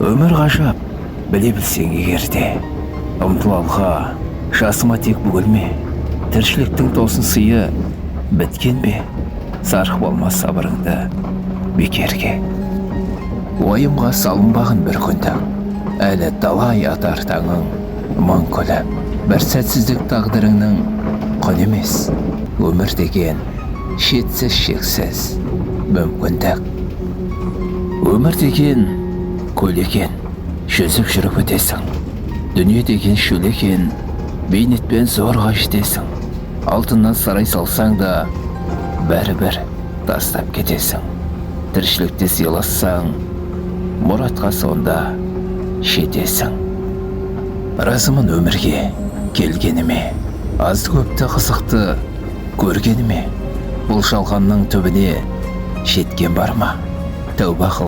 Өмір ғажап, біле білсең егер де. Ұмтыл алға, жасыма тек бүгілме. Тіршіліктің тосын сыйы біткен бе? Сарқып алмас сабырыңды бекерге. Уайымға салынбағын бір күндік. Әлі талай атар таңың мың күліп. Бір сәтсіздік тағдырыңның құны емес. Өмір деген шетсіз шексіз мүмкіндік. Өмір деген көл екен, жүзіп жүріп өтесің. Дүние деген шөл екен, бейнетпен зорға жетесің. Алтыннан сарай салсаң да, бәрібір тастап кетесің. Тіршілікте сыйлассаң, мұратқа сонда жетесің. Разымын өмірге келгеніме, аз көпті қызықты көргеніме. Бұл жалғанның түбіне жеткен бар ма? Тәуба қыл.